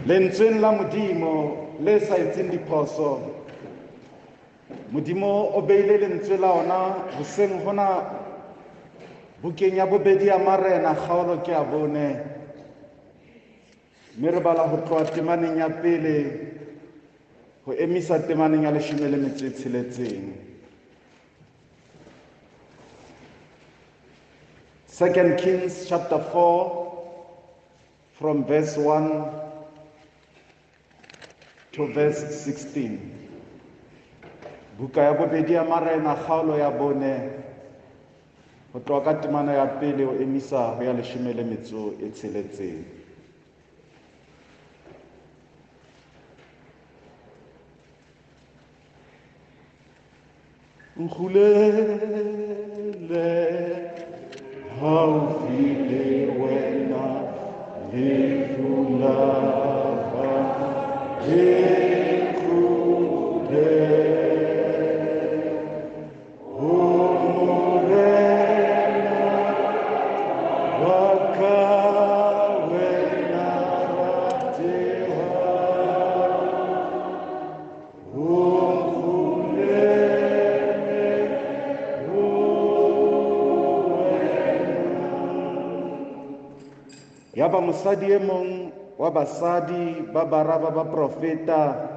Lentsweng la Modimo le sa etseng diphoso, Modimo o beile lentswe la ona hoseng hona bukeng ya bobedi ya Marena kgaolo ke ya bone, mme re bala ho tloha temaneng ya pele ho emisa temaneng ya 16. 2 Kings chapter 4 from verse 1 to verse 16. Buka ya bobedi ya Marena kgaolo ya bone ho tloha ka temana ya pele ho emisa ho ya 16. Nkgulele haufi le wena lefu la ka le kgule ho Morena wa ka wena rateha o nkgulele ho wena. Yaba mosadi e mong wa basadi ba bara ba baprofeta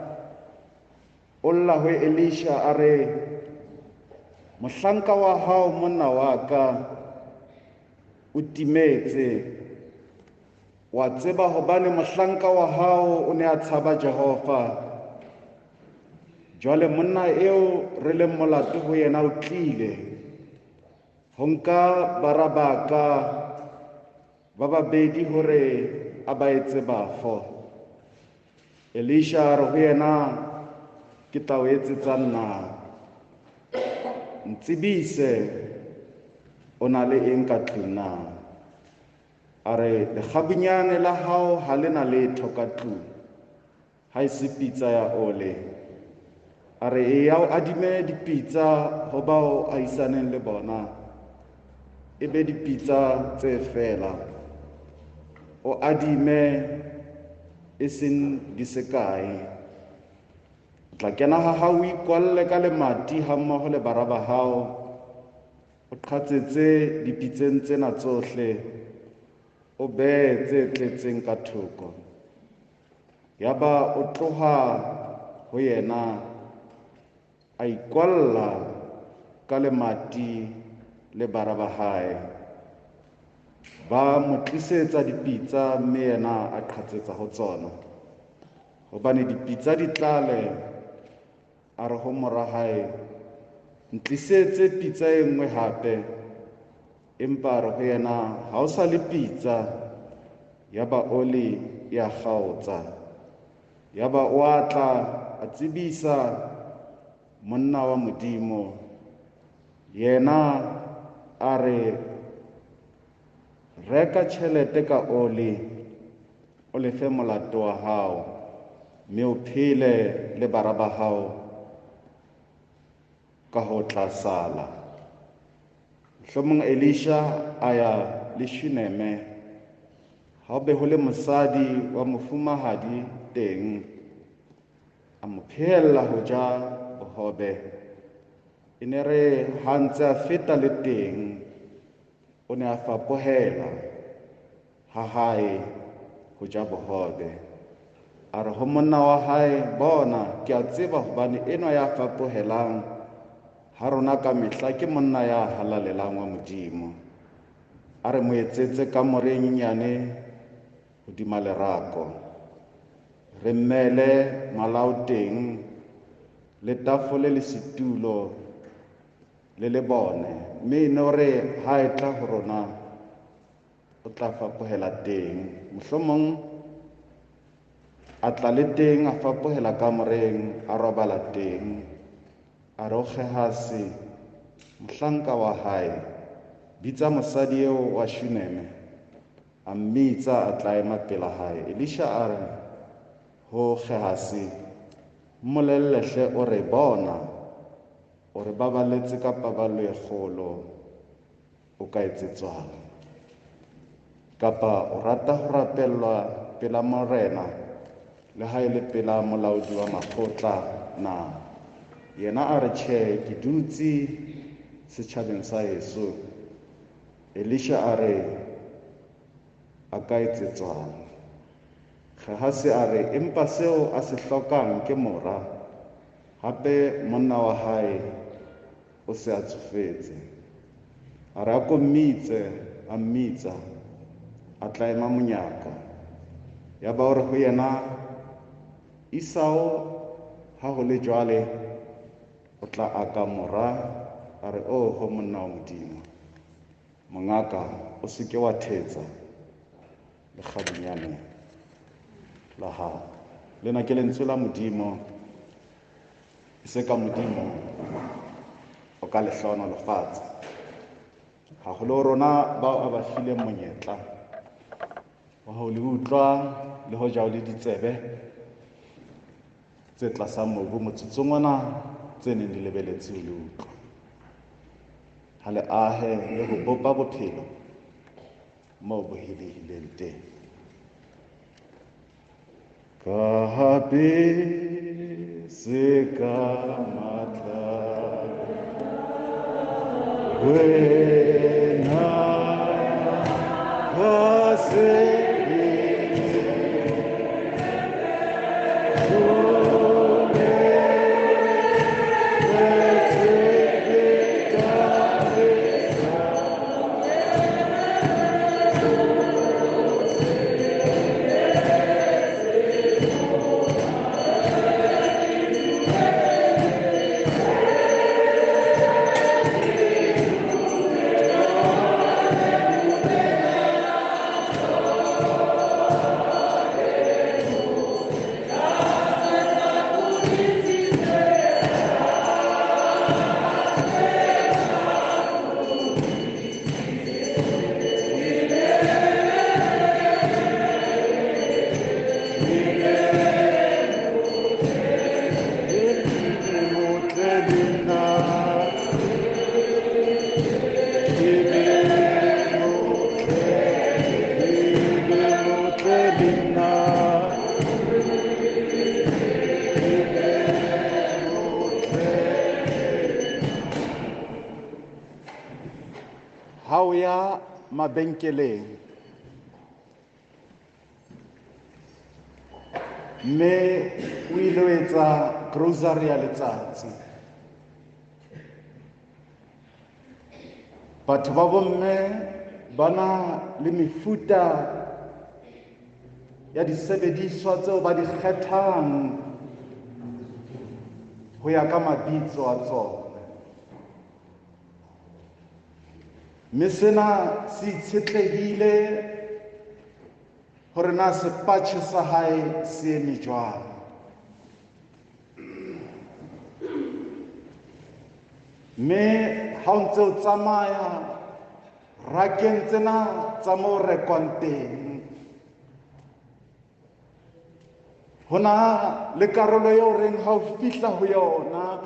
o lla ho Elisha a re, mohlanka wa hao monna wa ka o timetse, wa tseba hobane mohlanka wa hao o ne a tshaba Jehova. Jwale monna eo re leng molato ho yena o tlile ho nka bara ba ka ba babedi hore a ba etse bafo. Elisha a re ho yena, ke tla o etsetsa nna? Ntsebise o na le eng ka tlung na? A re, lekgabunyane la hao ha le na letho ka tlung, ha e se pitsa ya ole. A re, eya o adime dipitsa ho bao ahisaneng le bona, e be dipitsa tse fela. O adime e seng di se kae. O tla kena ha hao o ikwalle ka lemati hammoho le bara ba hao, o qhatsetse dipitseng tsena tsohle, o behe tse tletseng ka thoko. Yaba o tloha ho yena, a ikwalla ka lemati le bara ba hae. Ba mo tlisetsa dipitsa, mme yena a qhatsetsa ho tsona. Hobane dipitsa di tlale, a re ho mora hae, ntlisetse pitsa e nngwe hape. Empa a re ho yena, ha o sa le pitsa. Yaba oli ya kgaotsa. Yaba o a tla a tsebisa monna wa Modimo. Yena a re, reka tjhelete ka oli, o lefe molato wa hao, mme o phele le bara ba hao ka ho tla sala. Mohlomong Elisha a ya le Shuneme, ha be ho le mosadi wa mofumahadi teng, a mo phehella ho ja bohobe. E ne re ha ntse a feta le teng, o ne a fapohela ha hae ho ja bohobe. A re ho monna wa hae, bona, ke a tseba hobane enwa ya fapohelang ha rona ka mehla ke monna ya halalelang wa Modimo. A re mo etsetse kamore e nyenyane hodima lerako, re mmele malao teng, le tafole le setulo le lebone, mme e no re ha e tla ho rona o tla fapohela teng. Mohlomong a tla le teng, a fapohela kamoreng, a robala teng. A re ho Gehasi, mohlanka wa hae, bitsa mosadi eo wa Shuneme. A mmitsa, a tla ema pela hae. Elisha a re ho Gehasi, mmolelle hle o re, bona, o re baballetse ka paballo e kgolo, o ka etsetswang? Kapa o rata ho rapellwa pela Morena Le ha e le pela molaodi wa makgotla na? Yena a re, tjhe, ke dutse setjhabeng sa heso. Elisha a re, a ka etsetswang? Gehasi a re, empa seo a se hlokang ke mora, hape monna wa hae o se a tsofetse. A re, a ko mmitse. A mmitsa, a tla ema monyako. Yaba o re ho yena, Isao ha ho le jwale o tla aka mora. A re, oho monna wa Modimo, mongaka, o se ke wa thetsa lekgabunyane la hao. Lena ke lentswe la Modimo, e se ka Modimo o ka le hlohonolofatsa. Haholo rona bao a ba fileng monyetla wa ho le utlwa le hoja o le ditsebe tse tlasa mobu motsotsong ona tse neng di lebeletse ho le utlwa. Ha le ahe le ho bopa bophelo moo bo helehileng teng. Ka hape se ka matla wena ka se. Mabenkeleng mme o ile ho etsa grocery ya letsatsi. Batho ba bomme ba na le mefuta ya disebediswa tseo ba di kgethang ho ya ka mabitso a tsona. Mme sena se itshetlehile hore na sepatjhe sa hae se eme jwang. Mme ha o ntse o tsamaya rakeng tsena tsa moo rekwang teng, ho na le karolo eo reng ha o fihla ho yona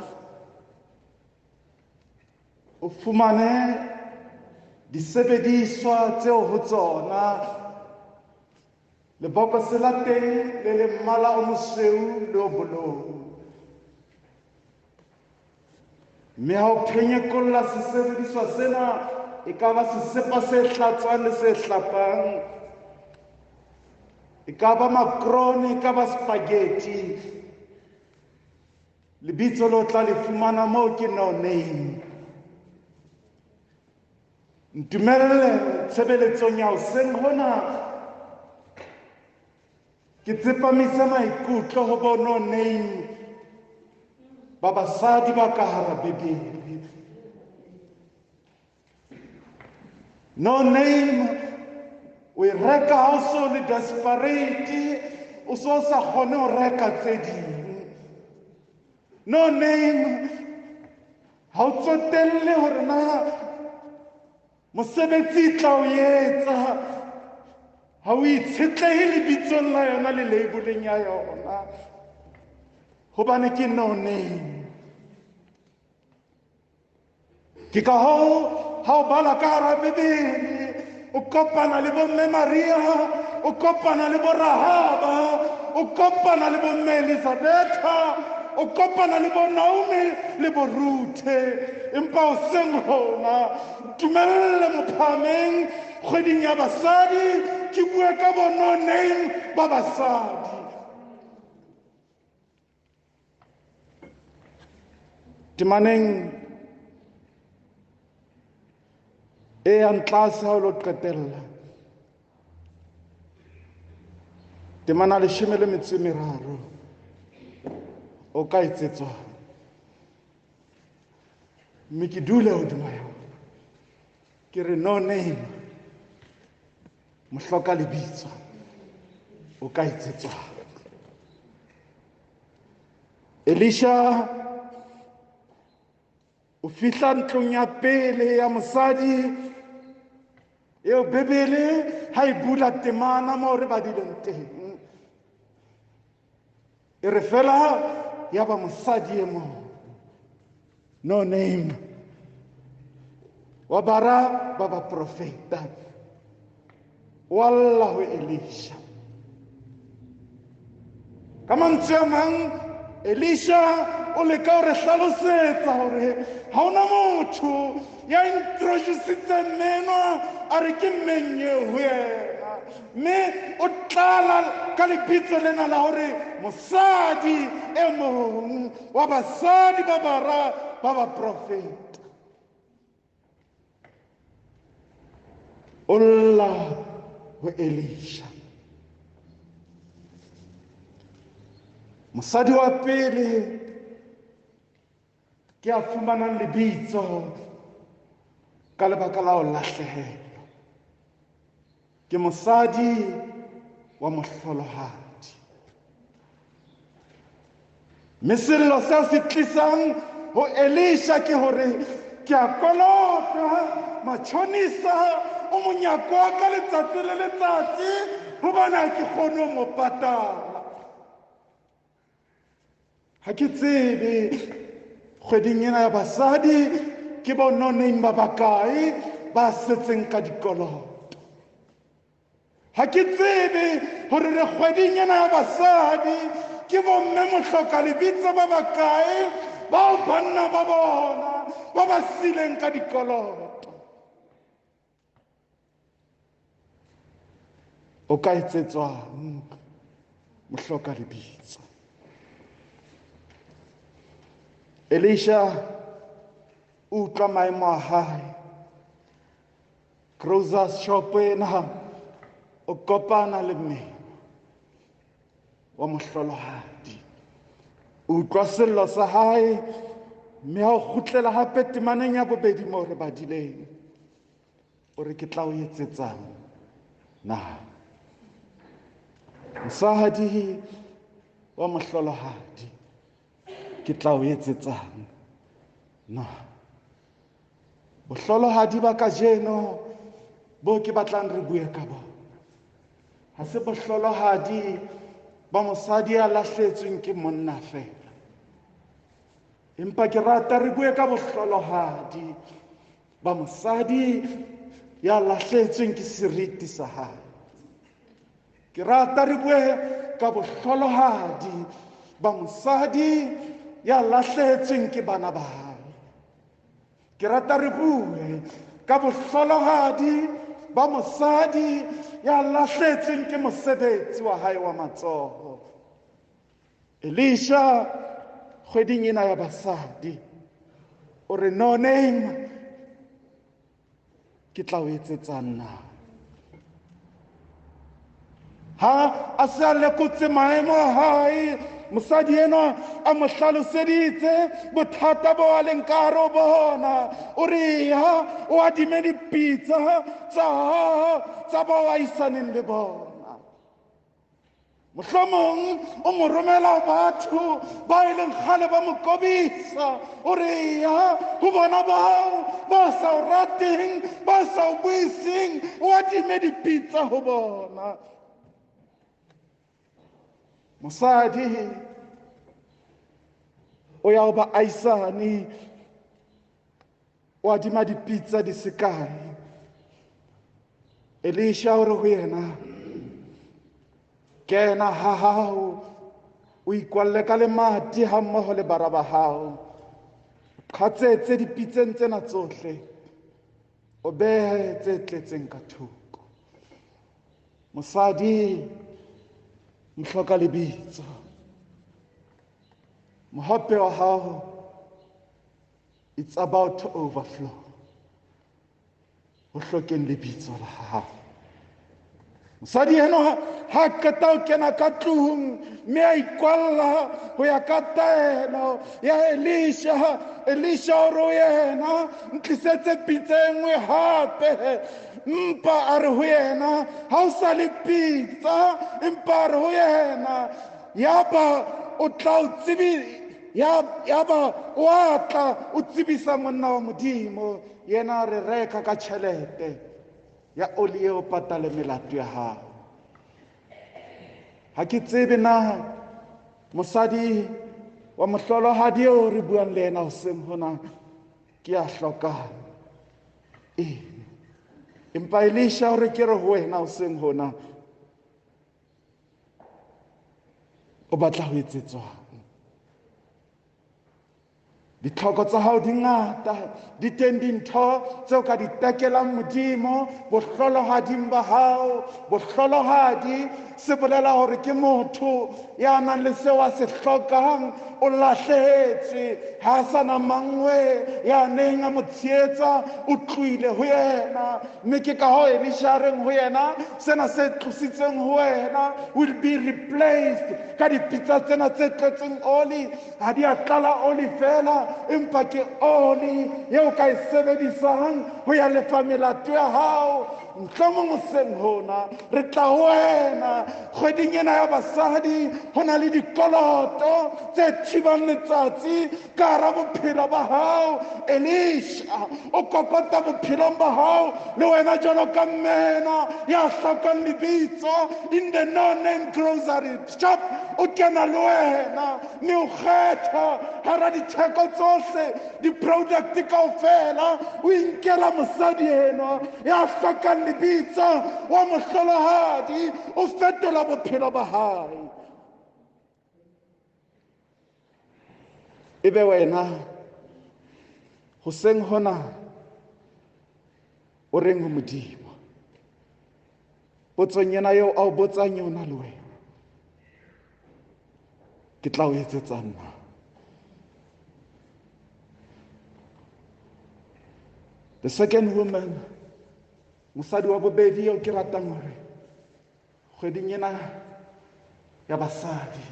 o fumane disebediswa tseo ho tsona lebokose la teng le le mmala o mosweu le o bolou. Mme ha o phenyekolla sesebediswa sena, e ka ba sesepa se hlatswang le se hlapang, e ka ba macaroni, e ka ba spaghetti, lebitso le o tla le fumana moo ke no name. Ntumelle tshebeletsong ya hoseng hona ke tsepamise maikutlo ho bo no name ba basadi ba ka hara Bibele. No name o e reka ha o so le desperate, o so sa kgone ho reka tse ding. No name ha o tsotelle hore na mosebetsi tla o etsa, ha o itshetlehe lebitsong la yona le labeleng ya yona, hobane ke no name. Ke ka hoo ha o bala ka hara Bibele o kopana le bomme Maria o kopana le bo Rahaba, o kopana le bo mme Elizabetha, o kopana le bo Naomi le bo Ruthe. Empa o seng hona, ntumelle mophahameng kgweding ya basadi ke bue ka bo no name ba basadi. Temaneng e yang tlase ha o lo qetella, temana 13, o ka etsetswa mme ke dule hodima yona, ke re no name mohloka lebitso o ka etsetswa. Elisha o fihla ntlong ya pele ya mosadi eo Bibele ha e bula temana moo re badileng teng, e re fela ya ba mosadi e mong no name wa bara ba baprofeta wa lla ho Elisha. Ka mantswe a mang, Elisha o leka ho re hlalosetsa hore ha hona motho ya introducitseng menwa a re ke mmeng eo ho yena, mme o tlala ka lebitso lena la hore mosadi e mong wa basadi ba bara ba baprofeta. O lla ho Elisha. Mosadi wa pele ke a fumanang lebitso ka lebaka la ho lahlehelwa, ke mosadi wa mohlolohadi. Mme sello seo se tlisang ho Elisha ke hore ke a kolota matjhonisa o monyako wa ka letsatsi le letsatsi hobane ha ke kgone ho mo patala. Ha ke tsebe kgweding ena ya basadi ke bo no name ba bakae ba setseng ka dikoloto. Ha ke tsebe hore re kgweding ena ya basadi ke bo mme mohloka lebitso ba bakae bao banna ba bona ba ba sileng ka dikoloto. O ka etsetswang mohloka lebitso? Elisha o utlwa maemo a hae. Grocer's shop ena o kopana le mme wa mohlolohadi, o utlwa sello sa hae, mme ha o kgutlela hape temaneng ya bobedi moo re badileng, o re ke tla o etsetsang na? Mosadi wa mohlolohadi, ke tla o etsetsang na? Bohlolohadi ba kajeno bo ke batlang re bue ka bona ha se bohlolohadi ba mosadi ya lahletsweng ke monna fela, empa ke rata re bue ka bohlolohadi ba mosadi ya lahletsweng ke seriti sa hae. Ke rata re bue ka bohlolohadi ba mosadi ya lahletsweng ke bana ba hae. Ke rata re bue ka bohlolohadi ba mosadi ya lahletsweng ke mosebetsi wa hae wa matsoho. Elisha kgweding ena ya basadi o re no name ke tla o etsetsang na? Ha a se a lekotse maemo a hae, mosadi enwa a mo hlaloseditse bothata bo a leng ka hare ho bona. O re ha o adime dipitsa tsa hao tsa bao a isaneng le bona. Mohlomong o mo romela batho ba e leng kgale ba mo kobisa. O re ya ho bona bao ba sa o rateng, ba sa o buiseng, o adime dipitsa ho bona. Mosadi o ya ho ba aisane, o adima dipitsa di se kae. Elisha o re ho yena, Kena ha hao, o ikwalle ka lemati ha mmoho le bara ba hao, qhatsetse dipitseng tsena tsohle, o behe tse tletseng ka thoko. Mosadi mohloka lebitso, mohope wa hao, it's about to overflow. Ho hlokeng lebitso la hao. Mosadi enwa ha qeta ho kena ka tlung, mme a ikwalla ho ya ka taelo ya Elisha. Elisha o re ho yena, ntlisetse pitsa e nngwe hape. Empa a re ho yena, ha o sa le pitsa. Empa a re ho yena, yaba o tla o tsebi, yaba o a tla o tsebisa monna wa Modimo. Yena a re reka ka tjhelete ya oli eo patale melato ya hao. Ha ke tsebe na mosadi wa mohlolohadi eo re buang le yena hoseng hona ke ya hlokang eng, empa Elisha o re ke re ho wena hoseng hona, o batla ho etsetswang? Ditlhoko tsa hao di ngata, di teng dintho tseo ka di takelang Modimo bohlolohading ba hao. Bohlolohadi se bolela hore ke motho ya nang le seo a se hlokang, o lahlehetswe, ha a sa na mangwe ya neng a mo tshehetsa, o tlohile ho yena. Mme ke ka hoo Elisha a reng ho yena, sena se tlositsweng ho wena will be replaced ka dipitsa tsena tse tletseng oli. Ha di a tlala oli fela, empa ke oli eo ka e sebedisang ho ya lefa melato ya hao. Mohlomong hoseng hona re tla ho wena kgweding ena ya basadi, ho na le dikoloto tse thibang letsatsi ka hara bophelo ba hao. Elisha o kokota bophelong ba hao le wena jwalo ka mmena ya hlokang lebitso in the no name grocery shop, o kena le wena mme o kgetha hara ditheko tsohle, di-product kaofela, o inkela mosadi enwa ya hlokang lebitso wa mohlolohadi, o fetola bophelo ba hae. Ebe wena hoseng hona o reng ho Modimo? Potsong ena eo a o botsang yona le wena, ke tla o etsetsa nna. The second woman, mosadi wa bobedi eo ke ratang hore kgweding ena ya basadi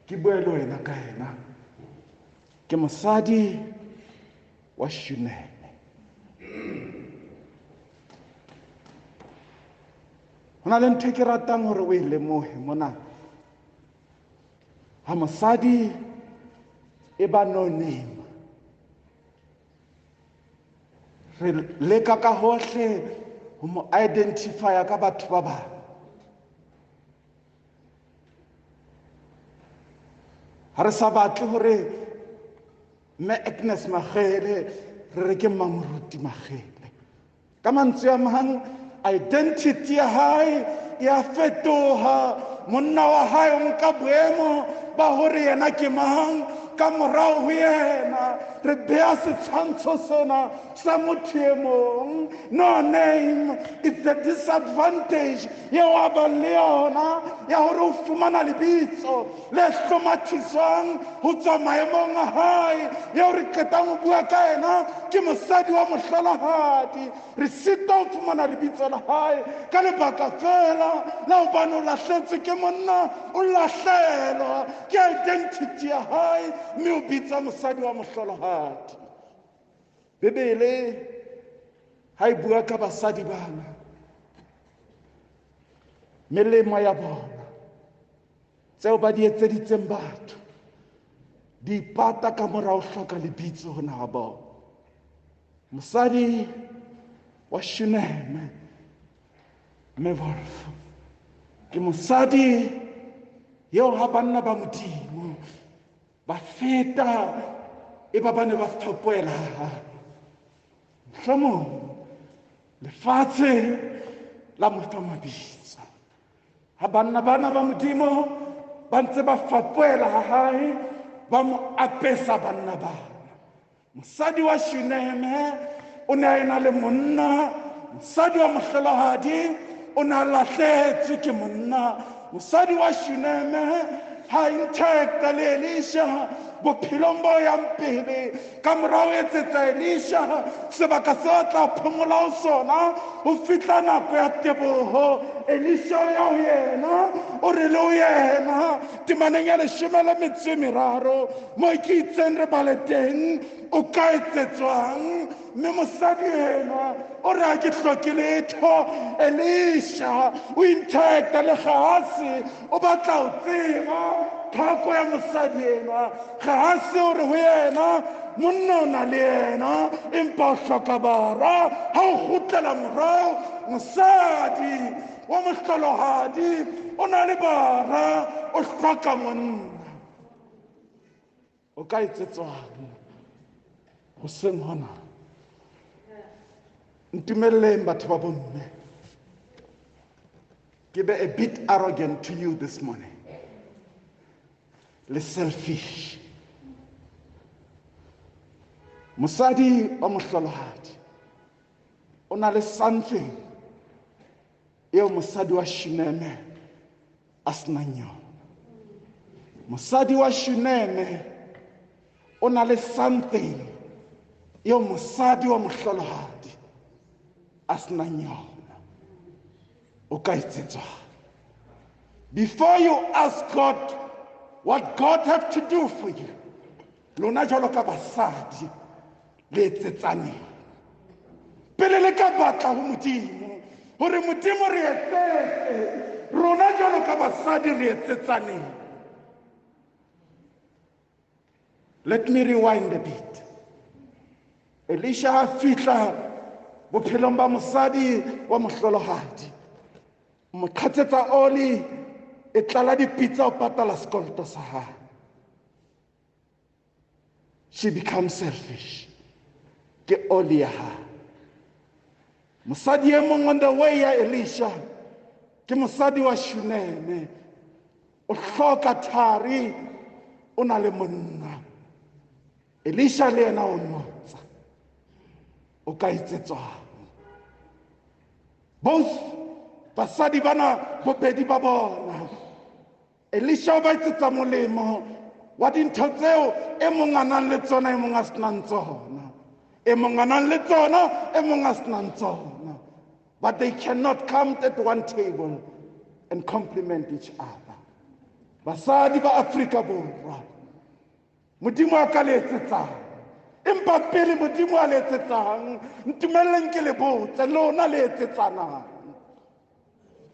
ke bue le wena ka yena, ke mosadi wa Shuneme. Ho na le ntho e ke ratang hore o e lemohe mona. Ha mosadi e ba no name, re leka ka hohle ho mo identifya ka batho ba bang. Ha re sa batle hore mme Agnes Magele re re ke Mmamoruti Magele. Ka mantswe a mang, identity ya hae ya fetoha. Monna wa hae o nka boemo ba hore yena ke mang, ka morao ho yena re beha setshwantsho sena sa motho e mong. No name is the disadvantage eo a bang le yona ya hore o fumana lebitso le hlomathiswang ho tswa maemong a hae. Eo re qetang ho bua ka yena ke mosadi wa mohlolohadi. Re sita ho fumana lebitso la hae ka lebaka fela la hobane o lahletswe ke monna, o lahlehelwa ke identity ya hae, mme o bitsa mosadi wa mohlolohadi. Bibele ha e bua ka basadi bana, melemo ya bona tseo ba di etseditseng batho di ipata ka mora ho hloka lebitso hona ha bona. Mosadi wa Shuneme, mme Wolf, ke mosadi eo ha banna ba Modimo ba feta e ba ba ne ba fapoela. Mohlomong lefatshe la mo fa mabitso. Ha banna bana ba Modimo ba ntse ba fapohela ha hae, ba mo apesa banna bana. Mosadi wa Shuneme o ne a ena le monna, mosadi wa mohlolohadi o ne a lahlehetswe ke monna. Mosadi wa Shuneme ha interact-a le Elisha bophelong bo yang pele, ka morao etsetsa Elisha sebaka seo a tla phomola ho sona ho fihla nako ya teboho. Elisha o ya ho yena, o re le ho yena temaneng ya 13 mo ke itseng re bale teng, o ka etsetswang? Mme mosadi enwa o re ha ke hloke letho. Elisha o interact-a le Gehasi, o batla ho tseba tlhoko ya mosadi enwa. Gehasi o re ho yena, monna o na le yena empa o hloka bara. Ha o kgutlela morao, mosadi wa mohlolohadi o na le bara, o hloka monna. O ka etsetswang hoseng hona? Ntumelleng batho ba bomme, ke be a bit arrogant to you this morning, le selfish. Mosadi wa mohlolohadi o na le something eo mosadi wa Shuneme a senang yona. Mosadi wa Shuneme o na le something eo mosadi wa mohlolohadi a senang yona. O ka etsetswang? Before you ask God what God have to do for you, lona jwalo ka basadi le etsetsaneng. Pele le ka batla ho Modimo hore Modimo re etsetse, rona jwalo ka basadi re etsetsaneng. Let me rewind a bit. Elisha a fihla bophelong ba mosadi wa mohlolohadi, mo qhatsetsa oli e tlala dipitsa ho patala sekoloto sa hae. She becomes selfish. Ke oli ya hae. Mosadi e mong on the way ya Elisha ke mosadi wa Shuneme, o hloka thari, o na le monna. Elisha le yena o mmotsa, o ka etsetswang? Both basadi bana bobedi ba bona, Elisha o ba etsetsa molemo wa dintho tseo e mong a nang le tsona, e mong a senang tsona, e mong a nang le tsona, e mong a senang tsona. But they cannot come at one table and compliment each other. Basadi ba Afrika Borwa, Modimo a ka le etsetsang? Empa pele Modimo a le etsetsang, ntumelleng ke le botse, lona le etsetsanang?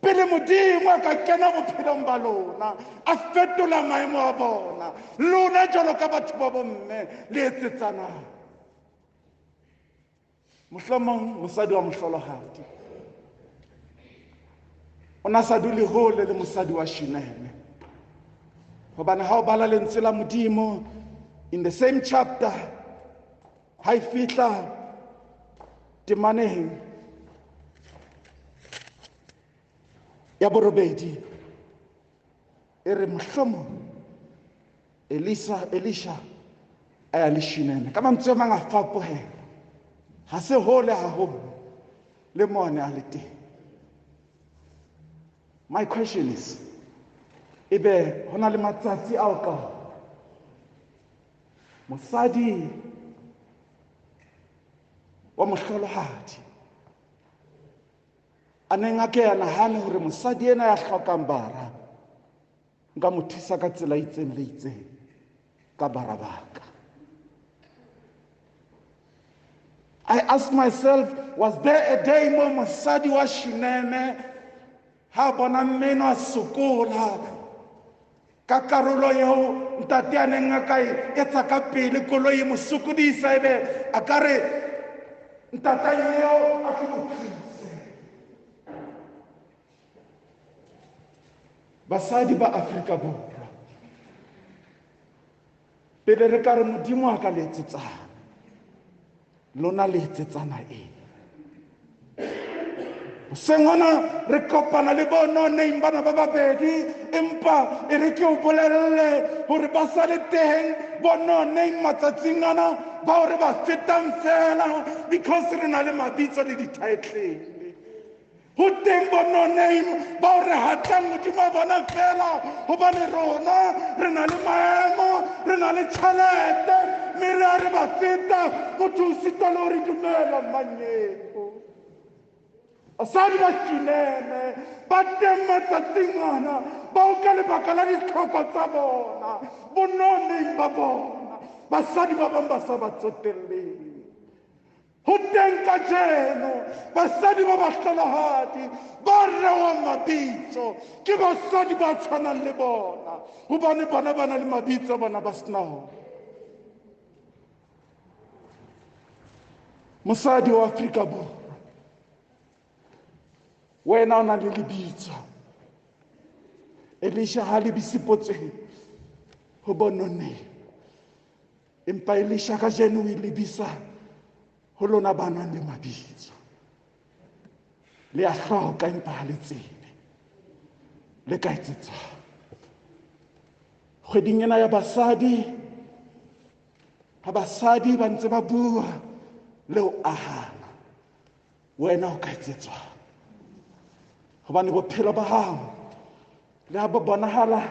Pele Modimo a ka kena bophelong ba lona, a fetola maemo a bona, lona jwalo ka batho ba bomme le etsetsanang? Mohlomong mosadi wa mohlolohadi o na sa dule hole le mosadi wa Shuneme, hobane ha o bala lentswe la Modimo in the same chapter, ha e fihla temaneng ya borobedi, e re mohlomong Elisha a ya le Shuneme. Ka mantswe a mang a fapohela, ha se hole haholo le mone a le teng. My question is, ebe ho na le matsatsi ao ka ona mosadi wa mohlolohadi a neng a ke a nahane hore mosadi ena ya hlokang bara nka mo thusa ka tsela e itseng le itseng ka bara ba ka? I ask myself, was there a day mo mosadi wa Shuneme ha bona mmeno a sokola ka karolo eo ntate a neng a ka e etsa ka pele, koloi e mo sokodisa, ebe a ka re ntata eo a tlo mo thuse? Basadi ba Afrika Borwa, pele re ka re Modimo a ka le etsetsang, lona le etsetsana eng? Hoseng hona re kopana le bo no name bana ba babedi, empa e re ke o bolelle hore ba sa le teng bo no name matsatsing ana bao re ba fetang fela because re na le mabitso le di-title. Ho teng bo no name bao re hatlang hodima bona fela hobane rona re na le maemo, re na le tjhelete, mme re a re ba feta, motho o sitwa le hore dumela mmanyeo. Basadi ba Shineme ba teng matsatsing ana bao ka lebaka la ditlhoko tsa bona, bo no name ba bona, basadi ba bang ba sa ba tsotelleng. Ho teng kajeno basadi ba bahlolohadi ba rewang mabitso ke basadi ba tshwanang le bona, hobane bona ba na le mabitso, bona ba sena ona. Mosadi wa Afrika Borwa, wena o na le lebitso. Elisha ha lebise potseng ho bonone, empa Elisha kajeno o e lebisa ho lona ba nang le mabitso. Le a hloka empa ha le tsebe le ka etsetsang. Kgweding ena ya basadi, ha basadi ba ntse ba bua le ho ahana, wena o ka etsetswang? Hobane bophelo ba hao le ha bo bonahala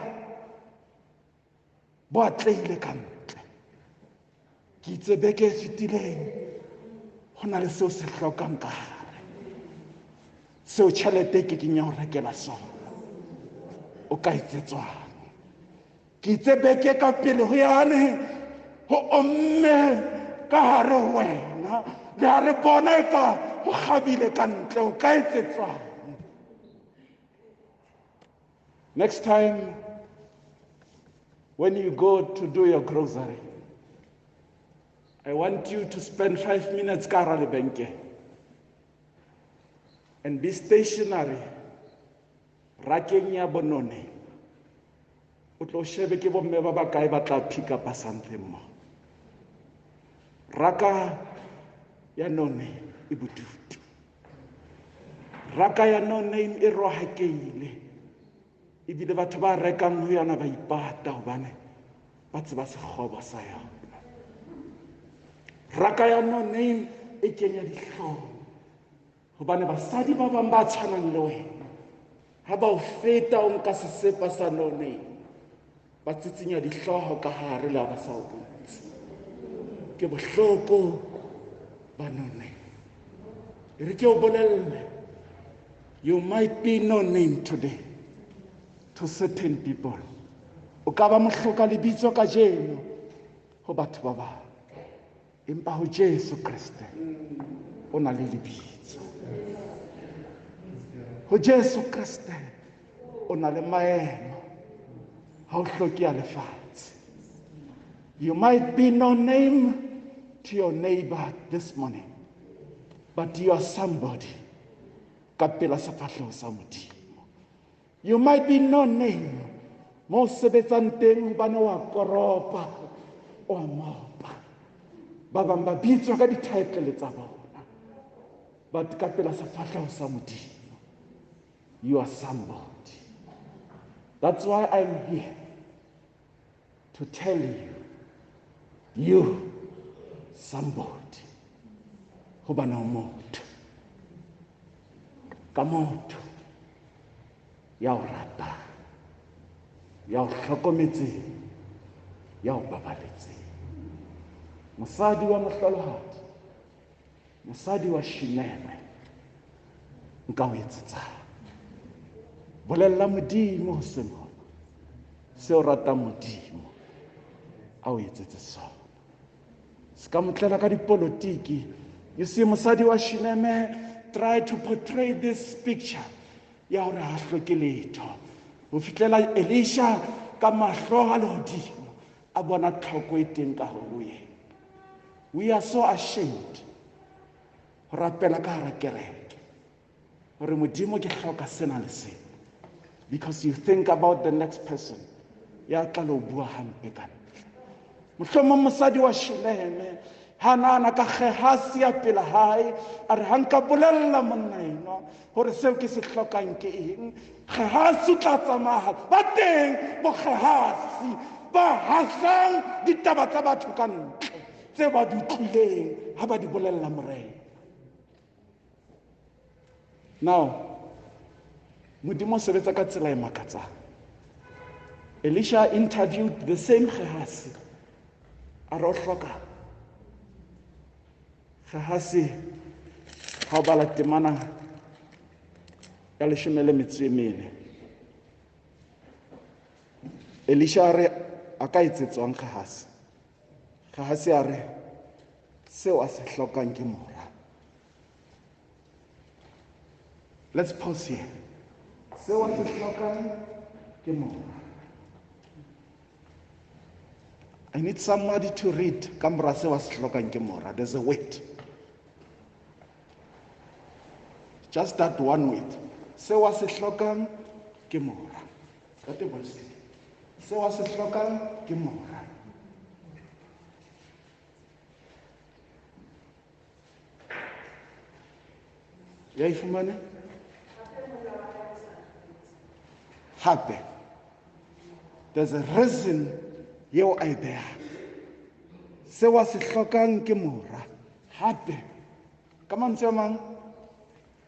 bo atlehile ka ntle, ke itse beke e fetileng ho na le seo se hlokang ka hare, seo tjhelete e kekeng ya ho rekela sona. O ka etsetswang? Ke itse beke ka pele ho yane ho omme ka hare ho wena, le ha re bona e ka ho kgabile ka ntle, o ka etsetswang? Next time when you go to do your grocery, I want you to spend 5 minutes ka hara lebenkele and be stationary rakeng ya bonone. O tlo shebe ke bomme ba bakae ba tla pick up something mo. Raka ya none e bodutu. Raka ya no name e rohakehile. Ebile batho ba rekang ho yona ba ipata hobane ba tseba sekgobo sa yona. Raka ya no name e kenya dihlong hobane basadi ba bang ba tshwanang le wena ha ba o feta o nka sesepa sa no name, ba tsitsinya dihlooho ka hare le ha ba sa o botse. Ke bohloko ba no name. E re ke o bolelle, you might be no name today to certain people. O ka ba mohloka lebitso kajeno ho batho ba bang, empa ho Jesu Kreste o na le lebitso. Ho Jesu Kreste o na le maemo, ha o hloke ya lefatshe. You might be no name to your neighbor this morning, but you are somebody ka pela sefahleho sa Modimo. You might be no name mo sebetsang teng hobane wa koropa, wa mopa. Ba bang ba bitswa ka di-title tsa bona, but ka pela sefahleho sa Modimo, you are somebody. That's why I'm here to tell you, you somebody. Hobane o motho, ka motho ya o ratang, ya o hlokometseng, ya o babaletseng. Mosadi wa mohlolohadi, mosadi wa Shineme, nka o etsetsang? Bolella Modimo hoseng hona seo ratang Modimo a o etsetse sona. Se ka motlela ka dipolotiki. You see, mosadi wa Shineme try to portray this picture ya hore ha hloke letho. Ho fihlela Elisha ka mahlo a lehodimo a bona tlhoko e teng ka hare ho yena. We are so ashamed ho rapela ka hara kereke hore Modimo ke hloka sena le sena, because you think about the next person ya tla lo bua hampe ka ntle. Mohlomong mosadi wa Shineme Ha nahana ka Gehasi ya pela hae, a re ha nka bolella monna enwa hore seo ke se hlokang ke eng, Gehasi o tla tsamaya. Ba teng bo Gehasi ba hasang ditaba tsa batho ka ntle tse ba di utlwileng ha ba di bolella morena. Now, Modimo o sebetsa ka tsela e makatsang. Elisha interviewed the same Gehazi. A re o hloka. Gehazi, ha o bala temana ya 14. Elisha a re a ka etsetswang Gehazi. Gehazi a re seo a se hlokang ke mora. Let's pause here. Seo a se hlokang ke mora. I need somebody to read ka mora seo a se hlokang ke mora. There's a word. Just that one word. Seo a se hlokang ke mora. That was it. Seo a se hlokang ke mora. Ya e fumane? Hape. There's a reason yeo a e behang. Seo a se hlokang ke mora. Hape. Ka mantswe a mang,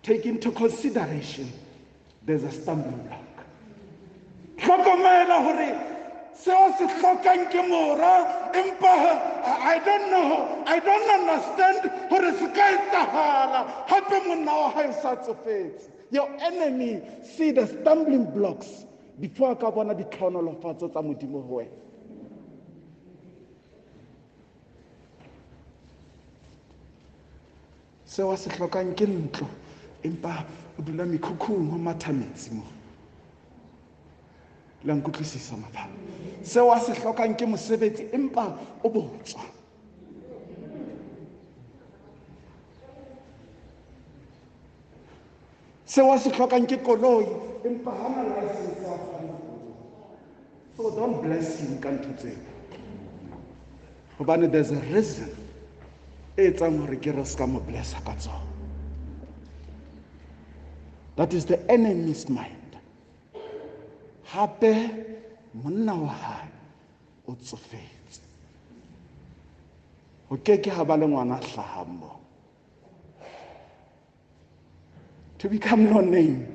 take into consideration there's a stumbling block. Hlokomela hore seo se hlokang ke mora, empa I don't know, I don't understand hore se ka etsahala hape monna wa hae o sa tsofetse. Your enemy see the stumbling blocks before a ka bona ditlhohonolofatso tsa Modimo ho wena. Seo a se hlokang ke ntlo, empa o dula mekhukhung ho matha metsi mo. La nkutlwisisa mapha. Seo a se hlokang ke mosebetsi, empa o botswa. Seo a se hlokang ke koloi, empa hana license ya ho. So don't bless him ka ntho tseo. Hobane there's a reason e etsang hore ke re ska mo blessa ka tsona. That is the enemy's mind. Hape monna wa hae o tsofetse. Ho ke ke ha ba le ngwana hlahang mo. To become no name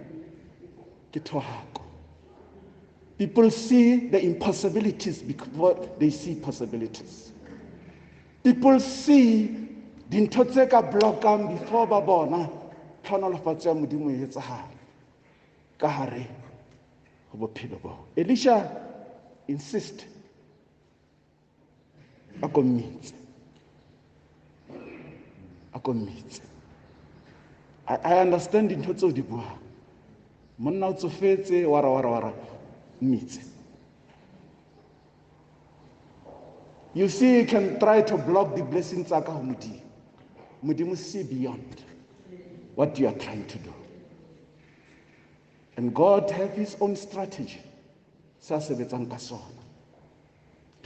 ke thohako. People see the impossibilities before they see possibilities. People see dintho tse ka blockang before ba bona tlhonolofatso ya Modimo e etsahala ka hare ho bophelo bo. Elisha insist a ko mmitse. A ko mmitse. I understand dintho tseo di buang. Monna o tsofetse, wara wara wara, mmitse. You see, you can try to block the blessings tsa ka ho Modimo. Modimo see beyond what you are trying to do. And God have his own strategy. Sa sebetsang ka sona.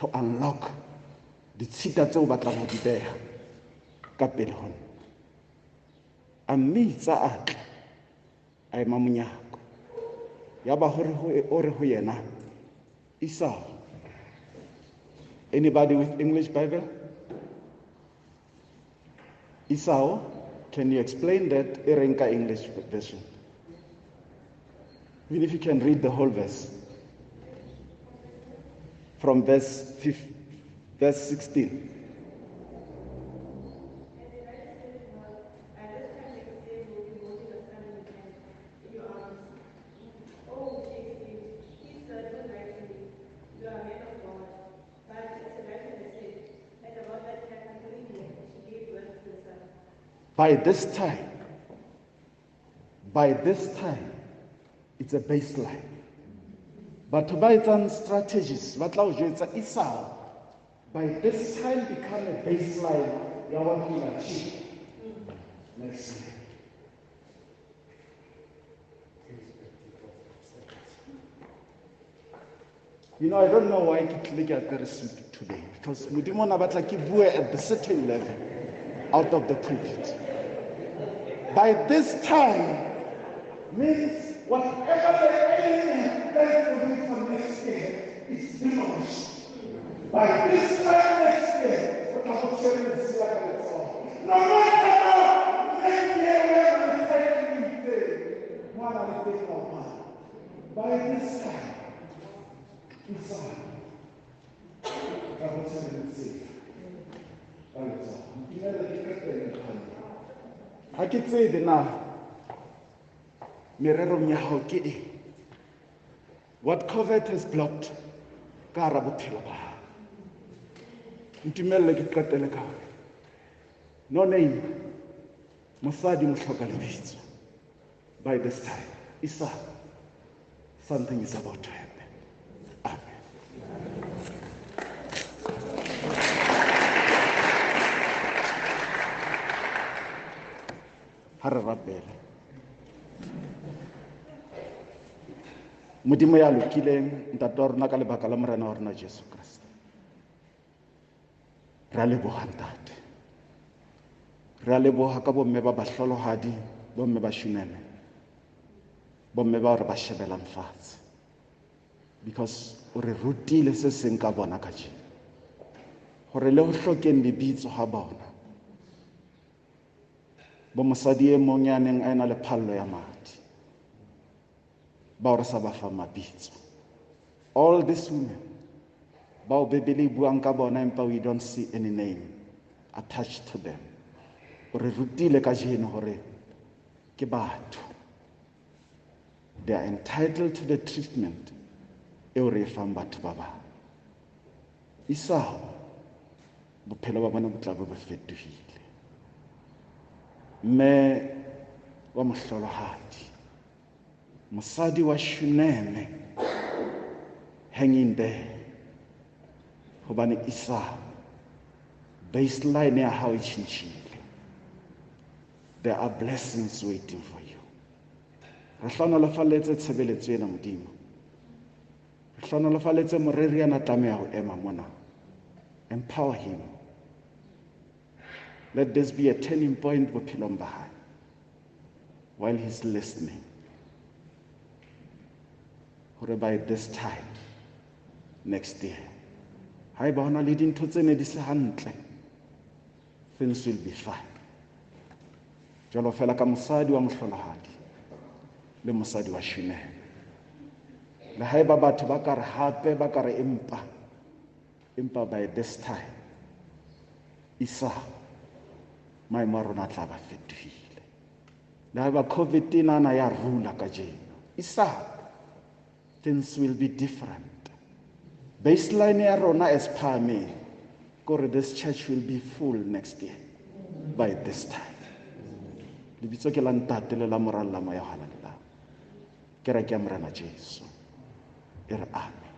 To unlock ditshita tseo batlang ho di beha ka pele ho nna. A mmitsa a tla, a ema monyako. Yaba o re ho yena, Esau. Anybody with English Bible? Esau, can you explain that e reng ka English version? Even if you can read the whole verse. From verse 16. By this time, it's a baseline. Batho ba etsang strategies, ba tla o jwetsa Esau, by this time become a baseline ya what you achieve next year. You know, I don't know why ke tlile ke apere suit today, because Modimo o na batla ke bue at the certain level out of the pulpit. By this time means whatever the enemy plans for you for next year is demolished. By this time next year, o tla go tshwere lesea ka letsogo. No matter how next year where re feditse, ngwana le teng wa ngwana. By this time, Isang, ka go tshwere lesea ka letsogo. Ntumele ke qetele kgang. Ha ke tsebe na mererong ya hao ke eng. What COVID has blocked ka hara bophelo ba hao. Ntumelle ke qetele ka hore no name, mosadi mo hloka lebitso. By this time, Isa, something is about to happen. Amen. Ha re rapele. Modimo ya lokileng, ntate wa rona ka lebaka la Morena wa rona Jesu Kriste. Re a leboha ntate. Re a leboha ka bomme ba bahlolohadi, bomme ba Shuneme, bomme ba re ba shebelang fatshe. Because o re rutile se seng ka bona kajeno. Hore le ho hlokeng lebitso ha bona. Bo mosadi e mong ya neng a ena le phallo ya madi. Bao re sa ba fa mabitso. All these women, bao Bibele e buang ka bona empa we don't see any name attached to them. O re rutile kajeno hore ke batho. They are entitled to the treatment eo re e fang batho ba bang. Isao, bophelo ba bona bo tla be bo fetohile. Mme wa mohlolohadi, mosadi wa Shuneme, hanging there. Hobane Isao, baseline ya hao e tjhentjhile. There are blessings waiting for you. Re hlohonolofalletse tshebeletso ena Modimo. Re hlohonolofalletse moreri a tlameha ho ema mona. Empower him. Let this be a turning point bophelong ba hae while he's listening. Hore by this time next year, haeba hona le dintho tse ne di se hantle, things will be fine. Jwalo fela ka mosadi wa mohlolohadi le mosadi wa Shuneme. Le haeba batho ba ka re hape, ba ka re empa, empa by this time, Isa, maemo a rona a tla ba fetohile. Le haeba COVID enana ya rula kajeno, Isa, things will be different. Baseline ya rona as Phahameng, kore this church will be full next year by this time. Lebitso ke la Ntate le la Mora le la Moya o Halalelang. Kereke ya Morena Jesu. E re amen.